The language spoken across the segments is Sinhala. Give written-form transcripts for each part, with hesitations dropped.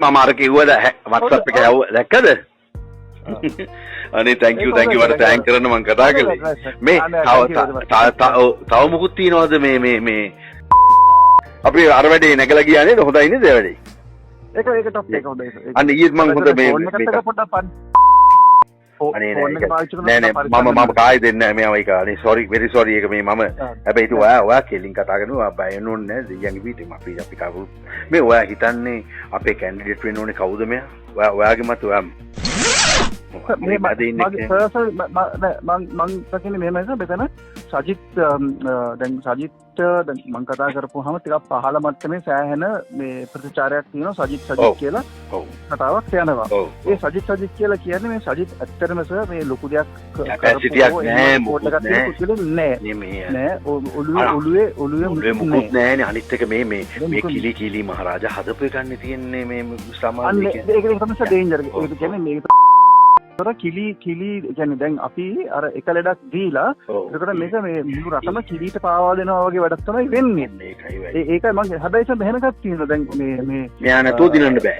මම අර කිව්වද WhatsApp එක යවුව දැක්කද? අනේ thank you, thank you. මට thank කරන්න මං කතා කළේ. මේ තව තව මොකුත් තියනවද? මේ මේ මේ අපි අර වැඩේ නැගලා ගියා නේද? හොඳයි නේද ඒ වැඩේ? ඒක ඒක ටොප් එක හොඳයි. අන්න ඊයේත් මං හොඳ මේ ෆෝන් එකත් එක්ක පොඩ්ඩක් පන් අනේ නෑ නෑ නෑ, මම මම කායි දෙන්නේ නෑ මෙයාව. ඒක අනේ සෝරි, වෙරි සෝරි. ඒක මේ මම හැබැයි ඉතින් ඔයා ඔයා කෙලින් කතා කරනවා, ඔයා බය වෙන්න ඕනේ නෑ දෙයියන්ගේ පිටේ. අපි අපි කවුරු මේ ඔයා හිතන්නේ අපේ කැන්ඩිඩේට් වෙන්න ඕනේ කවුද මෙයා? ඔයා ඔයාගේ මත ඔයා මේ මගේ පර්සනල් මං මං දකින්නේ මෙහෙමයි සර්. මෙතන සජිත්, දැන් සජිත් දැන් මං කතා කරපුවාම ටිකක් පහළ මට්ටමේ සෑහෙන මේ ප්‍රතිචාරයක් තියෙනවා සජිත් සජිත් කියලා කතාවක් යනවා. ඒ සජිත් සජිත් කියලා කියන්නේ මේ සජිත් ඇත්තටම සර් මේ ලොකු දෙයක් කැපැසිටියක් නෑ, මොකුත් නෑ. නෑ නෑ, ඔළුවේ ඔළුවේ ඔළුවේ මොකුත් නෑනේ. අනිත් එක මේ මේ මේ කිලි කිලි මහරජා හදපු එකන්නේ තියෙන්නේ මේ සමාජයේ. ඒක තමයි සර් ඩේන්ජර්. ඒක කියන්නේ මේක අර කිලි කිලි කියන්නේ දැන් අපි අර එක ලෙඩක් දීලා එතකොට මේක මේ මුළු රටම කිලිට පාවා දෙනවා වගේ වැඩක් තමයි වෙන්නේ. ඒකයි වැඩි. ඒකයි මං හැබැයි සර් මෙහෙම එකක් තියෙනවා දැන් මේ මේ මෙයා නැතුව දිනන්න බෑ.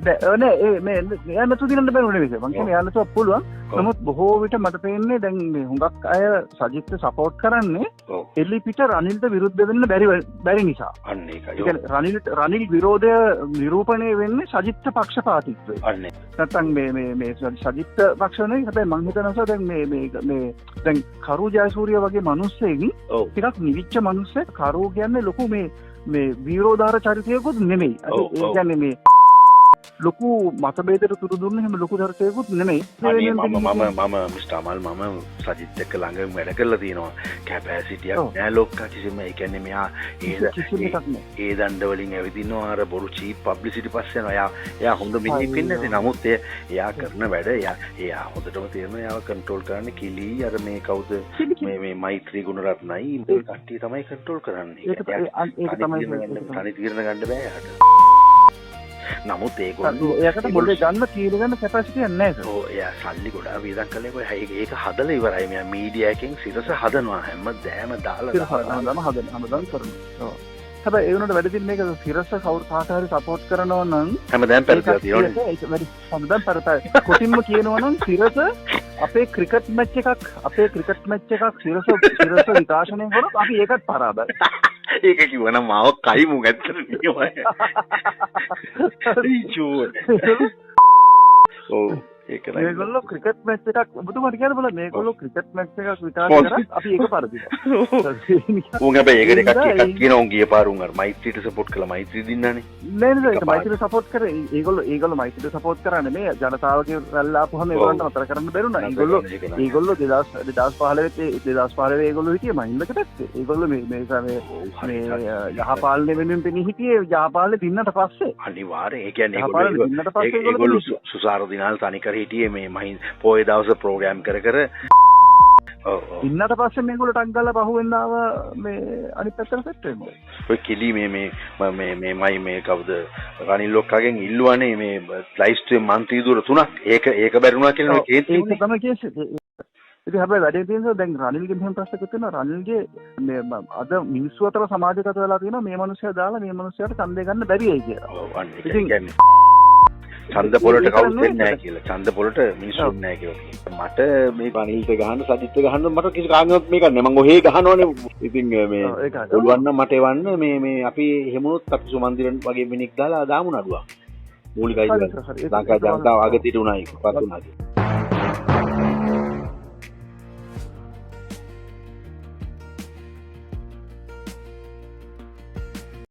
බෑ නෑ, ඒ මේ එයා නැතුව දිනන්න බැහැ නෙවෙයි සර්. මං කියන්නේ එයා නැතුව පුළුවන්. නමුත් බොහෝ විට මට පේන්නේ දැන් මේ හුඟක් අය සජිත්ව සපෝට් කරන්නේ එලි පිට රනිල්ට විරුද්ධ වෙන්න බැරි බැරි නිසා. අන්න ඒකයි. ඒ කියන්නේ රනිල්ට රනිල් විරෝධය නිරූපණය වෙන්නේ සජිත්ව පක්ෂපාතීත්වය. අන්න නැත්තම් මේ මේ මේ සජිත්ව පක්ෂ නෙවෙයි. හැබැයි මං හිතනවා සර් දැන් මේ මේ මේ දැන් කරු ජයසූරිය වගේ මිනිස්සෙක් ටිකක් නිවිච්ච මිනිස්සෙක්. කරු කියන්නේ ලොකු මේ මේ වීරෝදාර චරිතයකුත් නෙමෙයි. ඒ කියන්නේ මේ ලොකු මතභේදයට තුරු දුන්න එහෙම ලොකු චරිතයකුත් නෙමෙයි. අනේ මම මම මම මිස්ටර් අමල්, මම සජිත් එක්ක ළඟින් වැඩ කරලා තියෙනවා. කැපැසිටියක් නෑ ලොක්කා කිසිම. ඒ කියන්නේ මෙයා ඒ කිසිම එකක් නෑ. ඒ දණ්ඩ වලින් ඇවිදිනවා, අර බොරු චීප් පබ්ලිසිටි පස්සේ යනවා. එයා එයා හොඳ මිනිහෙක් වෙන්නේ නැති. නමුත් එයා කරන වැඩ එයා එයා හොඳටම තේරෙනවා. එයාව කන්ට්‍රෝල් කරන්නේ කිලි අර මේ කවුද මේ මේ මෛත්‍රී ගුණරත්නයි මේ කට්ටිය තමයි කන්ට්‍රෝල් කරන්නේ. ඒක ඒක තමයි. තනි තීරණ ගන්න බෑ එයාට. නමුත් ඒගොල්ලෝ එයාකට මොලේ ගන්න තීරණ ගන්න කැපැසිටි එකක් නැහැ සර්. ඔව්, එයා සල්ලි ගොඩාක් වියදම් කළේ කොයි ඒක හදලා ඉවරයි. මෙයා මීඩියා එකෙන් සිරස හදනවා හැමදාම දාලා සිරස හැමදාම හදන හැමදාම කරනවා. ඔව්. හැබැයි ඒ වුණාට වැඩි දින මේක සිරස කවුරු කාට හරි සපෝට් කරනවා නම් හැමදාම පෙරදලා තියෙනවනේ. ඒක වැඩි හැමදාම පෙරතයි. කොටින්ම කියනවා නම් සිරස අපේ ක්‍රිකට් මැච් එකක් අපේ ක්‍රිකට් මැච් එකක් සිරස සිරස විකාශනය කරොත් අපි ඒකත් පරාදයි. ඒක කිව්වනම් මාව කයි මුං ඇත්තට නියමයි. ෂුවර්. ඔව්, ඒක නම් මේගොල්ලෝ ක්‍රිකට් මැච් එකක් ඔබතුමාට කියන්න බලන්න මේගොල්ලෝ ක්‍රිකට් මැච් එකක් විකාශනය කරත් අපි ඒක පරදිනවා. උන් හැබැයි ඒකට එකක් එකක් කියනවා. උන් ගිය පාර උන් අර මෛත්‍රීට සපෝට් කළා, මෛත්‍රී දින්නානේ. නෑ නෑ, ඒක මෛත්‍රීට සපෝට් කරේ ඒගොල්ලෝ ඒගොල්ලෝ මෛත්‍රීට සපෝට් කරන්නේ මේ ජනතාවගේ රැල්ල ආපුවම ඒගොල්ලන්ට නතර කරන්න බැරි වුණා. ඒගොල්ලෝ ඒගොල්ලෝ 2015 2015 ඒගොල්ලෝ හිටියේ මහින්දක පැත්තේ. ඒගොල්ලෝ මේ මේ මේ මේ යහපාලනය වෙනුවෙන් පෙනී හිටියේ යහපාලනය දින්නට පස්සේ. අනිවාර්යෙන්, ඒ කියන්නේ ඒගොල්ලෝ දින්නට පස්සේ ඒගොල්ලෝ සුසාර දිනාල් තනි කර හිටියේ මේ මහින්ද පොය දවස ප්‍රෝග්‍රෑම් කර කර. ඔව් ඔව්. ඉන්නට පස්සේ මේගොල්ලෝ ටක් ගාලා පහුවෙන්න ආව මේ අනිත් පැත්තට සෙට් වෙන්න. ඔය කිලි මේ මේ මේ මේ මයි මේ කවුද රනිල් ලොක්කාගෙන් ඉල්ලුවානේ මේ ලයිස්තුවේ මන්ත්‍රී ධුර තුනක්. ඒක ඒක බැරි වුණා කියලා නේ කේන්ති ඒක තමයි කේස්. ඉතින් හැබැයි වැඩේ තියෙනවා දැන් රනිල්ගේ මෙහෙම ප්‍රශ්නයක් තියෙනවා. රනිල්ගේ මේ අද මිනිස්සු අතර සමාජගත වෙලා තියෙනවා මේ මනුස්සයා දාලා මේ මනුස්සයාට ඡන්දය ගන්න බැරි ඇයි කියලා. ඔව්, අන්න ඒක කියන්නේ ඡන්ද පොළට කවුරුත් දෙන්නේ නැහැ කියලා. ඡන්ද පොළට මිනිස්සු නැහැ කියලා. මට මේ රනිල්ට ගහන්න සජිත්ට ගහන්න මට කිසි කාරණයක් මේක නෑ. මං ඔහේ ගහනවනේ. ඉතින් මේ පුළුවන් නම් මට එවන්න මේ මේ අපි එහෙම වුණොත් අපි සුමන්දිරන් වගේ මිනික් දාලා දාමු නඩුවක්. මූලික අයිතිවාසිකම්. ලංකා ජනතාව අගතියට උනායි පත් වුණා.